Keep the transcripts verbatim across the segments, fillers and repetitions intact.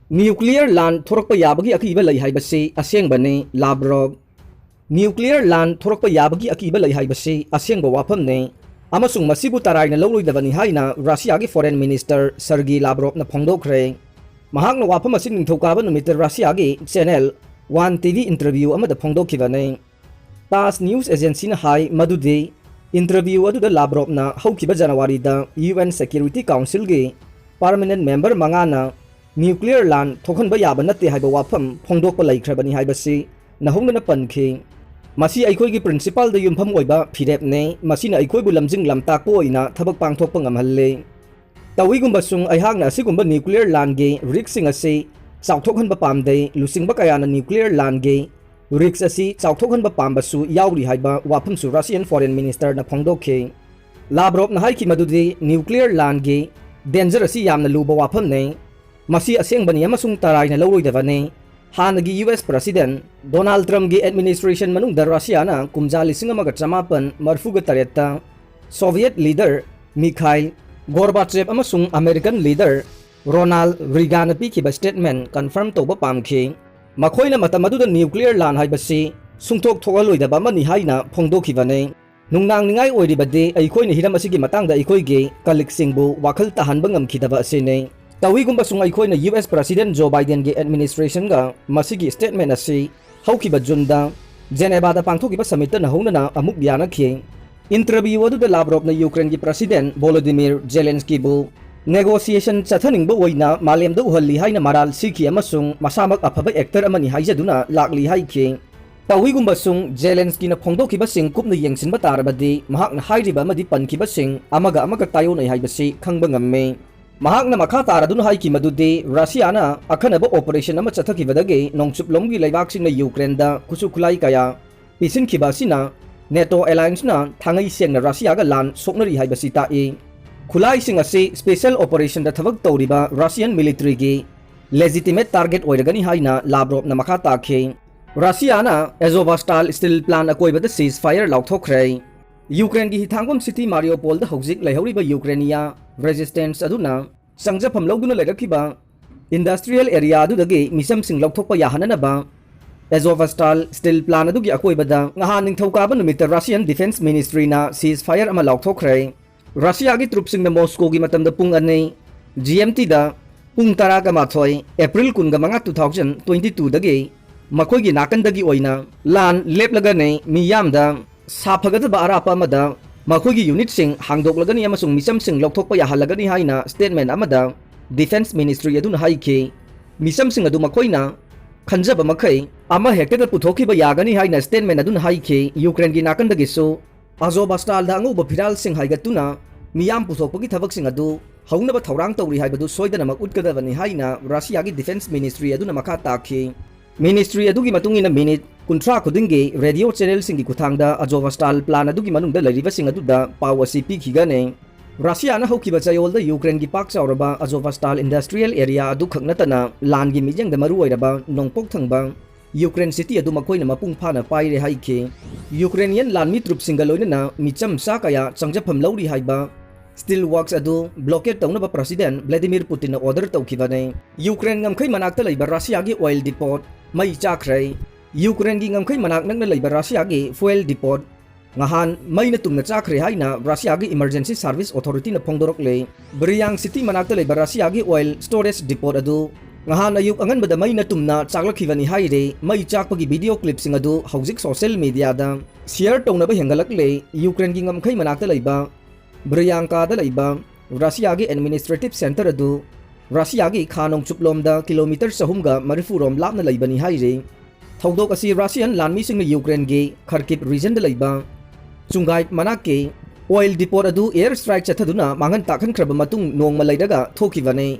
Nuclear ꯂꯥꯟ ꯊꯣꯔꯛꯄ ꯌꯥꯕꯒꯤ ꯑꯀꯤꯕ ꯂꯩ ꯍꯥꯏꯕꯁꯤ ꯑꯁꯦꯡꯕꯅꯤ, ꯂꯥꯕ꯭ꯔꯣꯚ꯫ ꯅ꯭ꯌꯨꯀ꯭ꯂꯤꯌꯔ ꯂꯥꯟ ꯊꯣꯔꯛꯄ ꯌꯥꯕꯒꯤ ꯑꯀꯤꯕ ꯂꯩ ꯍꯥꯏꯕꯁꯤ ꯑꯁꯦꯡꯕ ꯋꯥꯐꯝꯅꯤ, ꯑꯃꯁꯨꯡ ꯃꯁꯤꯕꯨ ꯇꯔꯥꯏꯅ ꯂꯧꯔꯣꯏꯗꯕꯅꯤ ꯍꯥꯏꯅ ꯔꯁꯤꯌꯥꯒꯤ ꯐꯣꯔꯦꯟ ꯃꯤꯅꯤꯁꯇꯔ ꯁꯔꯒꯤ ꯂꯥꯕ꯭ꯔꯣꯚꯅ ꯐꯣꯡꯗꯣꯛꯈ꯭ꯔꯦ꯫ ꯃꯍꯥꯛꯅ ꯋꯥꯐꯝ ꯑꯁꯤ ꯅꯤꯡꯊꯧꯀꯥꯕ ꯅꯨꯃꯤꯠꯇ ꯔꯁꯤꯌꯥꯒꯤ channel one T V interview ꯑꯃꯗ ꯐꯣꯡꯗꯣꯛꯈꯤꯕꯅꯤ꯫ ꯇꯥꯁ ꯅ꯭ꯌꯨꯁ ꯑꯦꯖꯦꯟꯁꯤꯅ ꯍꯥꯏ ꯃꯗꯨꯗꯤ ꯏꯟꯇꯔꯚ꯭ꯌꯨ ꯑꯗꯨꯗ ꯂꯥꯕ꯭ꯔꯣꯚꯅ ꯍꯧꯈꯤꯕ ꯖꯅꯋꯥꯔꯤꯗ ꯌꯨ ꯑꯦꯟ ꯁꯦꯀ꯭ꯌꯨꯔꯤꯇꯤ ꯀꯥꯎꯟꯁꯤꯜꯒꯤ ꯄꯥꯔꯃꯅꯦꯟꯠ ꯃꯦꯝꯕꯔ ꯃꯉꯥꯅ ꯅ꯭ꯌꯨꯀ꯭ꯂꯤꯌꯔ ꯂꯥꯟ ꯊꯣꯛꯍꯟꯕ ꯌꯥꯕ ꯅꯠꯇꯦ ꯍꯥꯏꯕ ꯋꯥꯐꯝ ꯐꯣꯡꯗꯣꯛꯄ ꯂꯩꯈ꯭ꯔꯕꯅꯤ ꯍꯥꯏꯕꯁꯤ ꯅꯧꯍꯧꯅꯅ ꯄꯟꯈꯤ꯫ ꯃꯁꯤ ꯑꯩꯈꯣꯏꯒꯤ ꯄ꯭ꯔꯤꯟꯁꯤꯄꯥꯜꯗ ꯌꯨꯝꯐꯝ ꯑꯣꯏꯕ ꯐꯤꯔꯦꯞꯅꯤ, ꯃꯁꯤꯅ ꯑꯩꯈꯣꯏꯕꯨ ꯂꯝꯖꯤꯡ ꯂꯝꯇꯥꯛꯄ ꯑꯣꯏꯅ ꯊꯕꯛ ꯄꯥꯡꯊꯣꯛꯄ ꯉꯝꯍꯜꯂꯤ꯫ ꯇꯧꯏꯒꯨꯝꯕꯁꯨꯡ ꯑꯩꯍꯥꯛꯅ ꯑꯁꯤꯒꯨꯝꯕ ꯅ꯭ꯌꯨꯀ꯭ꯂꯤꯌꯔ ꯂꯥꯟꯒꯤ ꯔꯤꯛꯁꯁꯤꯡ ꯑꯁꯤ ꯆꯥꯎꯊꯣꯛꯍꯟꯕ ꯄꯥꯝꯗꯦ꯫ ꯂꯨꯆꯤꯡꯕ ꯀꯌꯥꯅ ꯅ꯭ꯌꯨꯀ꯭ꯂꯤꯌꯔ ꯂꯥꯟꯒꯤ ꯔꯤꯛꯁ ꯑꯁꯤ ꯆꯥꯎꯊꯣꯛꯍꯟꯕ ꯄꯥꯝꯕꯁꯨ ꯌꯥꯎꯔꯤ ꯍꯥꯏꯕ ꯋꯥꯐꯝꯁꯨ ꯔꯁꯤꯌꯟ ꯐꯣꯔꯦꯟ ꯃꯤꯅꯤꯁꯇꯔꯅ ꯐꯣꯡꯗꯣꯛꯈꯤ꯫ ꯂꯥꯕ꯭ꯔꯣꯚꯅ ꯍꯥꯏꯈꯤ ꯃꯗꯨꯗꯤ ꯅ꯭ꯌꯨꯀ꯭ꯂꯤꯌꯔ ꯂꯥꯟꯒꯤ ꯗꯦꯟꯖꯔ ꯑꯁꯤ ꯌꯥꯝꯅ ꯂꯨꯕ ꯋꯥꯐꯝꯅꯤ꯫ ꯃꯁꯤ ꯑꯁꯦꯡꯕꯅꯤ ꯑꯃꯁꯨꯡ ꯇꯔꯥꯏꯅ ꯂꯧꯔꯣꯏꯗꯕꯅꯤ꯫ ꯍꯥꯟꯅꯒꯤ ꯌꯨ ꯑꯦꯁ ꯄ꯭ꯔꯁꯤꯗꯦꯟꯠ ꯗꯣꯅꯥꯜꯗ ꯇ꯭ꯔꯝꯞꯀꯤ ꯑꯦꯗꯃꯤꯅꯤꯁꯇ꯭ꯔꯦꯁꯟ ꯃꯅꯨꯡꯗ ꯔꯁꯤꯌꯥꯅ ꯀꯨꯝꯖꯥ ꯂꯤꯁꯤꯡ ꯑꯃꯒ ꯆꯃꯥꯄꯟ ꯃꯔꯤꯐꯨꯒ ꯇꯔꯦꯠꯇ ꯁꯣꯚꯤꯌꯦꯠ ꯂꯤꯗꯔ ꯃꯤꯈꯥꯏꯜ ꯒꯣꯔꯕꯥꯆꯦꯚ ꯑꯃꯁꯨꯡ ꯑꯃꯦꯔꯤꯀꯟ ꯂꯤꯗꯔ ꯔꯣꯅꯥꯜꯗ ꯔꯤꯒꯥꯟꯅ ꯄꯤꯈꯤꯕ ꯁ꯭ꯇꯦꯠꯃꯦꯟꯠ ꯀꯟꯐꯥꯔꯝ ꯇꯧꯕ ꯄꯥꯝꯈꯤ꯫ ꯃꯈꯣꯏꯅ ꯃꯇꯝ ꯑꯗꯨꯗ ꯅ꯭ꯌꯨꯀ꯭ꯂꯤꯌꯔ ꯂꯥꯟ ꯍꯥꯏꯕꯁꯤ ꯁꯨꯡꯊꯣꯛ ꯊꯣꯛꯍꯜꯂꯣꯏꯗꯕ ꯑꯃꯅꯤ ꯍꯥꯏꯅ ꯐꯣꯡꯗꯣꯛꯈꯤꯕꯅꯤ꯫ ꯅꯨꯡꯅꯥꯡꯅꯤꯡꯉꯥꯏ ꯑꯣꯏꯔꯤꯕꯗꯤ ꯑꯩꯈꯣꯏꯅ ꯍꯤꯔꯝ ꯑꯁꯤꯒꯤ ꯃꯇꯥꯡꯗ ꯑꯩꯈꯣꯏꯒꯤ ꯀꯂꯤꯛꯁꯤꯡꯕꯨ ꯋꯥꯈꯜ ꯇꯥꯍꯟꯕ ꯉꯝꯈꯤꯗꯕ ꯑꯁꯤꯅꯤ꯫ ꯇꯧꯏꯒꯨꯝꯕꯁꯨꯡ ꯑꯩꯈꯣꯏꯅ ꯌꯨ ꯑꯦꯁ ꯄ꯭ꯔꯁꯤꯗꯦꯟꯠ ꯖꯣ ꯕꯥꯏꯗꯦꯟꯒꯤ ꯑꯦꯗꯃꯤꯅꯤꯁꯇ꯭ꯔꯦꯁꯟꯒ ꯃꯁꯤꯒꯤ ꯁ꯭ꯇꯦꯠꯃꯦꯟꯠ ꯑꯁꯤ ꯍꯧꯈꯤꯕ ꯖꯨꯟꯗ ꯖꯦꯅꯦꯚꯥꯗ ꯄꯥꯡꯊꯣꯛꯈꯤꯕ ꯁꯃꯤꯠꯇ ꯅꯧꯍꯧꯅꯅ ꯑꯃꯨꯛ ꯌꯥꯅꯈꯤ꯫ ꯏꯟꯇꯔꯚ꯭ꯌꯨ ꯑꯗꯨꯗ ꯂꯥꯕ꯭ꯔꯣꯚꯅ ꯌꯨꯀ꯭ꯔꯦꯟꯒꯤ ꯄ꯭ꯔꯁꯤꯗꯦꯟꯠ ꯚꯣꯂꯣꯗꯤꯃꯤꯔ ꯖꯦꯂꯦꯟꯁꯀꯤꯕꯨ ꯅꯦꯒꯣꯁꯤꯌꯦꯁꯟ ꯆꯠꯊꯅꯤꯡꯕ ꯑꯣꯏꯅ ꯃꯥꯂꯦꯝꯗ ꯎꯍꯜꯂꯤ ꯍꯥꯏꯅ ꯃꯔꯥꯜ ꯁꯤꯈꯤ ꯑꯃꯁꯨꯡ ꯃꯁꯥꯃꯛ ꯑꯐꯕ ꯑꯦꯛꯇꯔ ꯑꯃꯅꯤ ꯍꯥꯏꯖꯗꯨꯅ ꯂꯥꯛꯂꯤ ꯍꯥꯏꯈꯤ꯫ ꯇꯧꯏꯒꯨꯝꯕꯁꯨꯡ ꯖꯦꯂꯦꯟꯁꯀꯤꯅ ꯐꯣꯡꯗꯣꯛꯈꯤꯕꯁꯤꯡ ꯀꯨꯞꯅ ꯌꯦꯡꯁꯤꯟꯕ ꯇꯥꯔꯕꯗꯤ ꯃꯍꯥꯛꯅ ꯍꯥꯏꯔꯤꯕ ꯑꯃꯗꯤ ꯄꯟꯈꯤꯕꯁꯤꯡ ꯑꯃꯒ ꯑꯃꯒ ꯇꯥꯏꯑꯣꯟꯅꯩ ꯍꯥꯏꯕꯁꯤ ꯈꯪꯕ ꯉꯝꯃꯤ꯫ ꯃꯍꯥꯛꯅ ꯃꯈꯥ ꯇꯥꯔꯗꯨꯅ ꯍꯥꯏꯈꯤ ꯃꯗꯨꯗꯤ ꯔꯁꯤꯌꯥꯅ ꯑꯈꯟꯅꯕ ꯑꯣꯄꯔꯦꯁꯟ ꯑꯃ ꯆꯠꯊꯈꯤꯕꯗꯒꯤ ꯅꯣꯡꯆꯨꯞꯂꯣꯝꯒꯤ ꯂꯩꯕꯥꯛꯁꯤꯡꯅ ꯌꯨꯀ꯭ꯔꯦꯟꯗ ꯈꯨꯠꯁꯨ ꯈꯨꯠꯂꯥꯏ ꯀꯌꯥ ꯄꯤꯁꯤꯟꯈꯤꯕ ꯑꯁꯤꯅ ꯅꯦꯇꯣ ꯑꯦꯂꯥꯌꯟꯁꯅ ꯊꯥꯡꯉꯩ ꯁꯦꯡꯅ ꯔꯁꯤꯌꯥꯒ ꯂꯥꯟ ꯁꯣꯛꯅꯔꯤ ꯍꯥꯏꯕꯁꯤ ꯇꯥꯛꯏ꯫ ꯈꯨꯠꯂꯥꯏꯁꯤꯡ ꯑꯁꯤ ꯁ꯭ꯄꯦꯁꯦꯜ ꯑꯣꯄꯔꯦꯁꯟꯗ ꯊꯕꯛ ꯇꯧꯔꯤꯕ ꯔꯁꯤꯌꯟ ꯃꯤꯂꯤꯇꯔꯤꯒꯤ ꯂꯦꯖꯤꯇꯤꯃꯦꯠ ꯇꯥꯔꯒꯦꯠ ꯑꯣꯏꯔꯒꯅꯤ ꯍꯥꯏꯅ ꯂꯥꯕ꯭ꯔꯣꯚꯅ ꯃꯈꯥ ꯇꯥꯈꯤ꯫ ꯔꯁꯤꯌꯥꯅ ꯑꯦꯖꯣꯚꯁ꯭ꯇꯥꯜ ꯁ꯭ꯇꯤꯜ ꯄ꯭ꯂꯥꯟ ꯑꯀꯣꯏꯕꯗ ꯁꯤꯖ ꯐꯥꯌꯔ ꯂꯥꯎꯊꯣꯛꯈ꯭ꯔꯦ꯫ ꯌꯨꯀ꯭ꯔꯦꯟꯒꯤ ꯍꯤꯊꯥꯡꯐꯝ ꯁꯤꯇꯤ ꯃꯥꯔꯤꯌꯣꯄꯣꯜꯗ ꯍꯧꯖꯤꯛ ꯂꯩꯍꯧꯔꯤꯕ ꯌꯨꯀ꯭ꯔꯦꯅꯤꯌꯥ ꯔꯦꯖꯤꯁꯇꯦꯟꯁ ꯑꯗꯨꯅ ꯆꯪꯖꯐꯝ ꯂꯧꯗꯨꯅ ꯂꯩꯔꯛꯈꯤꯕ Industrial area ꯑꯗꯨꯗꯒꯤ ꯃꯤꯆꯝꯁꯤꯡ ꯂꯧꯊꯣꯛꯄ ꯌꯥꯍꯟꯅꯅꯕ Azovstal steel plant ꯑꯗꯨꯒꯤ ꯑꯀꯣꯏꯕꯗ ꯉꯍꯥꯟ ꯅꯤꯡꯊꯧꯀꯥꯕ ꯅꯨꯃꯤꯠꯇ Russian Defense Ministry ꯅ ceasefire ꯑꯃ ꯂꯥꯎꯊꯣꯛꯈ꯭ꯔꯦ꯫ ꯔꯁꯤꯌꯥꯒꯤ ꯇ꯭ꯔꯨꯞꯁꯤꯡꯅ ꯃꯣꯁꯀꯣꯒꯤ ꯃꯇꯝꯗ ꯄꯨꯡ ꯑꯅꯤ, G M T ꯗ ꯄꯨꯡ ꯇꯔꯥꯒ ꯃꯥꯊꯣꯏ, April ꯀꯨꯟꯒ ꯃꯉꯥ, two thousand twenty two ꯗꯒꯤ ꯃꯈꯣꯏꯒꯤ ꯅꯥꯀꯟꯗꯒꯤ ꯑꯣꯏꯅ ꯂꯥꯟ ꯂꯦꯞꯂꯒꯅꯤ, ꯃꯤꯌꯥꯝꯗ ꯁꯥꯐꯒꯗꯕ ꯑꯔꯥꯞꯄ ꯑꯃꯗ ꯃꯈꯣꯏꯒꯤ unit ꯁꯤꯡ ꯍꯥꯡꯗꯣꯛꯂꯒꯅꯤ ꯑꯃꯁꯨꯡ ꯃꯤꯆꯝꯁꯤꯡ ꯂꯧꯊꯣꯛꯄ ꯌꯥꯍꯜꯂꯒꯅꯤ ꯍꯥꯏꯅ statement ꯑꯃꯗ Defense Ministry ꯑꯗꯨꯅ ꯍꯥꯏꯈꯤ꯫ ꯃꯤꯆꯝꯁꯤꯡ ꯑꯗꯨ ꯃꯈꯣꯏꯅ ꯈꯟꯖꯕ ꯃꯈꯩ ꯑꯃ ꯍꯦꯛꯇꯗ ꯄꯨꯊꯣꯛꯈꯤꯕ ꯌꯥꯒꯅꯤ ꯍꯥꯏꯅ statement ꯑꯗꯨꯅ ꯍꯥꯏꯈꯤ꯫ ꯌꯨꯀ꯭ꯔꯦꯟꯒꯤ ꯅꯥꯀꯟꯗꯒꯤꯁꯨ Azovstal ꯗ ꯑꯉꯧꯕ ꯐꯤꯔꯥꯜꯁꯤꯡ ꯍꯥꯏꯒꯠꯇꯨꯅ ꯃꯤꯌꯥꯝ ꯄꯨꯊꯣꯛꯄꯒꯤ ꯊꯕꯛꯁꯤꯡ ꯑꯗꯨ ꯍꯧꯅꯕ ꯊꯧꯔꯥꯡ ꯇꯧꯔꯤ ꯍꯥꯏꯕꯗꯨ ꯁꯣꯏꯗꯅꯃꯛ ꯎꯠꯀꯗꯕꯅꯤ ꯍꯥꯏꯅ ꯔꯁꯤꯌꯥꯒꯤ Defense Ministry ꯑꯗꯨꯅ ꯃꯈꯥ ꯇꯥꯈꯤ꯫ Ministry ꯑꯗꯨꯒꯤ ꯃꯇꯨꯡ ꯏꯟꯅ, ꯃꯤꯅꯤꯠ ꯀꯨꯟꯊ꯭ꯔꯥ ꯈꯨꯗꯤꯡꯒꯤ radio channel ꯁꯤꯡꯒꯤ ꯈꯨꯠꯊꯥꯡꯗ Azovstal plant ꯑꯗꯨꯒꯤ ꯃꯅꯨꯡꯗ ꯂꯩꯔꯤꯕꯁꯤꯡ ꯑꯗꯨꯗ ꯄꯥꯎ ꯑꯁꯤ ꯄꯤꯈꯤꯒꯅꯤ꯫ ꯔꯁꯤꯌꯥꯅ ꯍꯧꯈꯤꯕ ꯆꯌꯣꯜꯗ ꯌꯨꯀ꯭ꯔꯦꯟꯒꯤ ꯄꯥꯛ ꯆꯥꯎꯔꯕ Azovstal industrial area ꯑꯗꯨ ꯈꯛ ꯅꯠꯇꯅ ꯂꯥꯟꯒꯤ ꯃꯤꯠꯌꯦꯡꯗ ꯃꯔꯨ ꯑꯣꯏꯔꯕ ꯅꯣꯡꯄꯣꯛ ꯊꯪꯕ ꯌꯨꯀ꯭ꯔꯦꯟ city ꯑꯗꯨ ꯃꯈꯣꯏꯅ ꯃꯄꯨꯡ ꯐꯥꯅ ꯄꯥꯏꯔꯦ ꯍꯥꯏꯈꯤ꯫ ꯌꯨꯀ꯭ꯔꯦꯅꯤꯌꯟ ꯂꯥꯟꯃꯤ ꯇ꯭ꯔꯨꯞꯁꯤꯡꯒ ꯂꯣꯏꯅꯅ ꯃꯤꯆꯝ ꯆꯥ ꯀꯌꯥ ꯆꯪꯖꯐꯝ ꯂꯧꯔꯤ ꯍꯥꯏꯕ steel works ꯑꯗꯨ blockade ꯇꯧꯅꯕ President Vladimir Putin ꯅ order ꯇꯧꯈꯤꯕꯅꯤ꯫ ꯌꯨꯀ꯭ꯔꯦꯟ ꯉꯝꯈꯩ ꯃꯅꯥꯛꯇ ꯂꯩꯕ ꯔꯁꯤꯌꯥꯒꯤ oil depot ꯃꯩ ꯆꯥꯛꯈ꯭ꯔꯦ꯫ ꯌꯨꯀ꯭ꯔꯦꯟꯒꯤ ꯉꯝꯈꯩ ꯃꯅꯥꯛ ꯅꯛꯅ ꯂꯩꯕ ꯔꯁꯤꯌꯥꯒꯤ fuel depot ꯉꯍꯥꯟ ꯃꯩꯅ ꯇꯨꯝꯅ ꯆꯥꯛꯈ꯭ꯔꯦ ꯍꯥꯏꯅ ꯔꯁꯤꯌꯥꯒꯤ Emergency Service Authority ꯅ ꯐꯣꯡꯗꯣꯔꯛꯂꯦ꯫ Bryansk city ꯃꯅꯥꯛꯇ ꯂꯩꯕ ꯔꯁꯤꯌꯥꯒꯤ oil storage depot ꯑꯗꯨ ꯉꯍꯥꯟ ꯑꯌꯨꯛ ꯑꯉꯟꯕꯗ ꯃꯩꯅ ꯇꯨꯝꯅ ꯆꯥꯛꯂꯛꯈꯤꯕꯅꯤ ꯍꯥꯏꯔꯦ꯫ ꯃꯩ ꯆꯥꯛꯄꯒꯤ video clip ꯁꯤꯡ ꯑꯗꯨ ꯍꯧꯖꯤꯛ social media ꯗ share ꯇꯧꯅꯕ ꯍꯦꯟꯒꯠꯂꯛꯂꯦ꯫ ꯌꯨꯀ꯭ꯔꯦꯟꯒꯤ ꯉꯝꯈꯩ ꯃꯅꯥꯛꯇ ꯂꯩꯕ Bryansk ꯗ ꯂꯩꯕ ꯔꯁꯤꯌꯥꯒꯤ administrative centre ꯑꯗꯨ ꯔꯁꯤꯌꯥꯒꯤ ꯈꯥ ꯅꯣꯡꯆꯨꯞꯂꯣꯝꯗ kilometre ꯆꯍꯨꯝꯒ ꯃꯔꯤꯐꯨ ꯔꯣꯝ ꯂꯥꯞꯅ ꯂꯩꯕꯅꯤ ꯍꯥꯏꯔꯤ꯫ ꯊꯧꯗꯣꯛ ꯑꯁꯤ ꯔꯁꯤꯌꯟ ꯂꯥꯟꯃꯤꯁꯤꯡꯅ ꯌꯨꯀ꯭ꯔꯦꯟꯒꯤ Kharkiv region ꯗ ꯂꯩꯕ ꯆꯨꯡꯒꯥꯏ ꯃꯅꯥꯛꯀꯤ oil depot ꯑꯗꯨ air strike ꯆꯠꯊꯗꯨꯅ ꯃꯥꯡꯍꯟ ꯇꯥꯛꯍꯟꯈ꯭ꯔꯕ ꯃꯇꯨꯡ ꯅꯣꯡꯃ ꯂꯩꯔꯒ ꯊꯣꯛꯈꯤꯕꯅꯤ꯫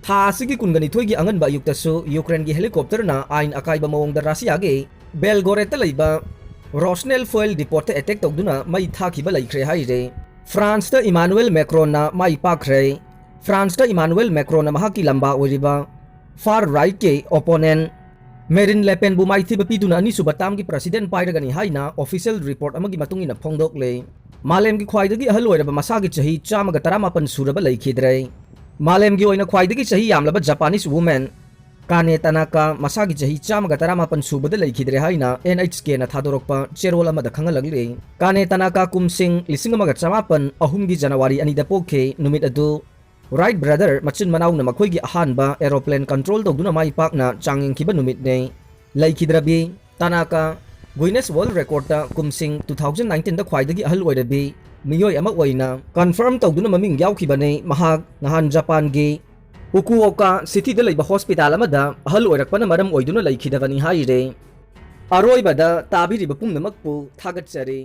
ꯊꯥ ꯑꯁꯤꯒꯤ ꯀꯨꯟꯒ ꯅꯤꯊꯣꯏꯒꯤ ꯑꯉꯟꯕ ꯑꯌꯨꯛꯇꯁꯨ ꯌꯨꯀ꯭ꯔꯦꯟꯒꯤ helicopter ꯅ ꯑꯥꯏꯟ ꯑꯀꯥꯏꯕ ꯃꯑꯣꯡꯗ ꯔꯁꯤꯌꯥꯒꯤ Belgorod ꯇ ꯂꯩꯕ Rosneft fuel depot ꯇ attack ꯇꯧꯗꯨꯅ ꯃꯩ ꯊꯥꯈꯤꯕ ꯂꯩꯈ꯭ꯔꯦ ꯍꯥꯏꯔꯦ꯫ France ꯇ Emmanuel Macron ꯅ ꯃꯥꯏ ꯄꯥꯛꯈ꯭ꯔꯦ꯫ France ꯇ Emmanuel Macron ꯅ ꯃꯍꯥꯛꯀꯤ ꯂꯝꯕꯥ ꯑꯣꯏꯔꯤꯕ far right ꯀꯤ opponent Marine Le Pen ꯕꯨ ꯃꯥꯏꯊꯤꯕ ꯄꯤꯗꯨꯅ ꯑꯅꯤꯁꯨꯕ term ꯒꯤ president ꯄꯥꯏꯔꯒꯅꯤ ꯍꯥꯏꯅ official report ꯑꯃꯒꯤ ꯃꯇꯨꯡ ꯏꯟꯅ ꯐꯣꯡꯗꯣꯛꯂꯦ꯫ ꯃꯥꯂꯦꯝꯒꯤ ꯈ꯭ꯋꯥꯏꯗꯒꯤ ꯑꯍꯜ ꯑꯣꯏꯔꯕ ꯃꯁꯥꯒꯤ ꯆꯍꯤ ꯆꯥꯝꯃꯒ ꯇꯔꯥꯃꯥꯄꯟ ꯁꯨꯔꯕ ꯂꯩꯈꯤꯗ꯭ꯔꯦ꯫ ꯃꯥꯂꯦꯝꯒꯤ ꯑꯣꯏꯅ ꯈ꯭ꯋꯥꯏꯗꯒꯤ ꯆꯍꯤ ꯌꯥꯝꯂꯕ Japanese woman ꯀꯥꯅꯦ ꯇꯅꯥꯀꯥ ꯃꯁꯥꯒꯤ ꯆꯍꯤ ꯆꯥꯝꯃꯒ ꯇꯔꯥꯃꯥꯄꯟ ꯁꯨꯕꯗ ꯂꯩꯈꯤꯗ꯭ꯔꯦ ꯍꯥꯏꯅ N H Kꯅ ꯊꯥꯗꯣꯔꯛꯄ ꯆꯦꯔꯣꯜ ꯑꯃꯗ ꯈꯪꯍꯜꯂꯛꯂꯤ꯫ ꯀꯥꯅꯦ ꯇꯅꯥꯀꯥ ꯀꯨꯝꯁꯤꯡ ꯂꯤꯁꯤꯡ ꯑꯃꯒ ꯆꯃꯥꯄꯟ ꯑꯍꯨꯝꯒꯤ January ꯑꯅꯤꯗ ꯄꯣꯛꯈꯤ꯫ ꯅꯨꯃꯤꯠ ꯑꯗꯨ Wright brother ꯃꯆꯤꯟ ꯃꯅꯥꯎꯅ ꯃꯈꯣꯏꯒꯤ ꯑꯍꯥꯟꯕ aeroplane control ꯇꯧꯗꯨꯅ ꯃꯥꯏ ꯄꯥꯛꯅ ꯆꯥꯡ ꯌꯦꯡꯈꯤꯕ ꯅꯨꯃꯤꯠꯅꯤ꯫ ꯂꯩꯈꯤꯗ꯭ꯔꯕꯤ ꯇꯅꯥꯀꯥ Guinness World Recordꯇ ꯀꯨꯝꯁꯤꯡ two thousand nineteenꯗ ꯈ꯭ꯋꯥꯏꯗꯒꯤ ꯑꯍꯜ ꯑꯣꯏꯔꯕꯤ ꯃꯤꯑꯣꯏ ꯑꯃ ꯑꯣꯏꯅ confirm ꯇꯧꯗꯨꯅ ꯃꯃꯤꯡ ꯌꯥꯎꯈꯤꯕꯅꯤ꯫ ꯃꯍꯥꯛ ꯅꯍꯥꯟ ꯖꯄꯥꯟꯒꯤ ꯐꯨꯀꯨꯑꯣꯀꯥ ꯁꯤꯇꯤꯗ ꯂꯩꯕ ꯍꯣꯁꯄꯤꯇꯥꯜ ꯑꯃꯗ ꯑꯍꯜ ꯑꯣꯏꯔꯛꯄꯅ ꯃꯔꯝ ꯑꯣꯏꯗꯨꯅ ꯂꯩꯈꯤꯗꯕꯅꯤ ꯍꯥꯏꯔꯦ꯫ ꯑꯔꯣꯏꯕꯗ ꯇꯥꯕꯤꯔꯤꯕ ꯄꯨꯝꯅꯃꯛꯄꯨ ꯊꯥꯒꯠꯆꯔꯤ꯫